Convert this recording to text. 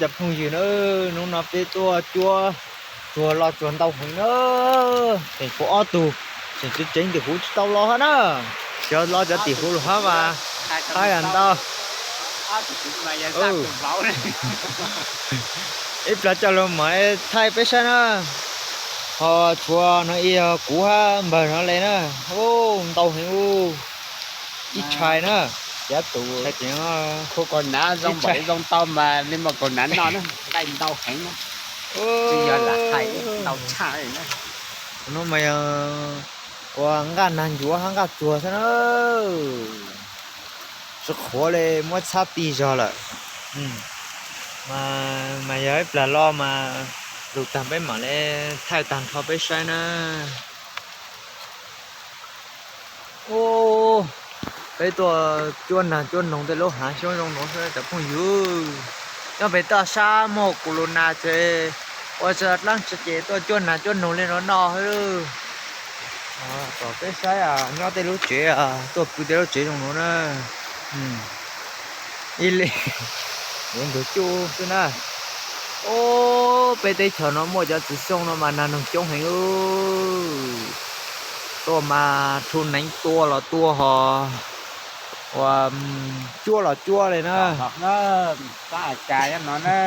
Cov phooj ywg na, hnub no peb tuaj cuab tsuag los tsuag ntau heev na. Tseem tshuav ob tug, tseem tseev tim huv tsis tau los hab na. Cov los cov tim huv los hab mas thaij ntau. Ib plag coj los mam thaij peb saib na. Ho tshuav no ib yog kuv hab npawg no le na. Ntau heev ub. Ib tshais na, cav tus. Kaus hnav zoo tau mas li muaj kaus hnav noj na, nqaij ntau heev na. Tsis yog lam hais ntau tshaj. Hnub no mas yog ua nqaj nag ncuav hab nqaj tsuag xwb na. Tsis qhuav li, muab txhab tig zog lawm. Mas yog ib plag los mas lug tag peb mam li thaij tag nrho peb saib na. Ub, peb tuaj cuab nag cuab noog tej lub hav xyoob zoo no xwb cov phooj ywg. Nyob pem toj sab muaj corona ces ua tsis dlaab tsi ces tuaj cuab nag cuab noog li no noj xwb. Kom peb saib nyob tej lub tsev, tuaj pw tej lub tsev zoo no na. Ib li yuav ntug cuj xwb na. Ub, peb teb chaws no muaj cov txiv xyooj no mas nag noog coob heev. Tuaj mas rhu neev tua los tua ho, ua cuab los cuab li na. Cas no na.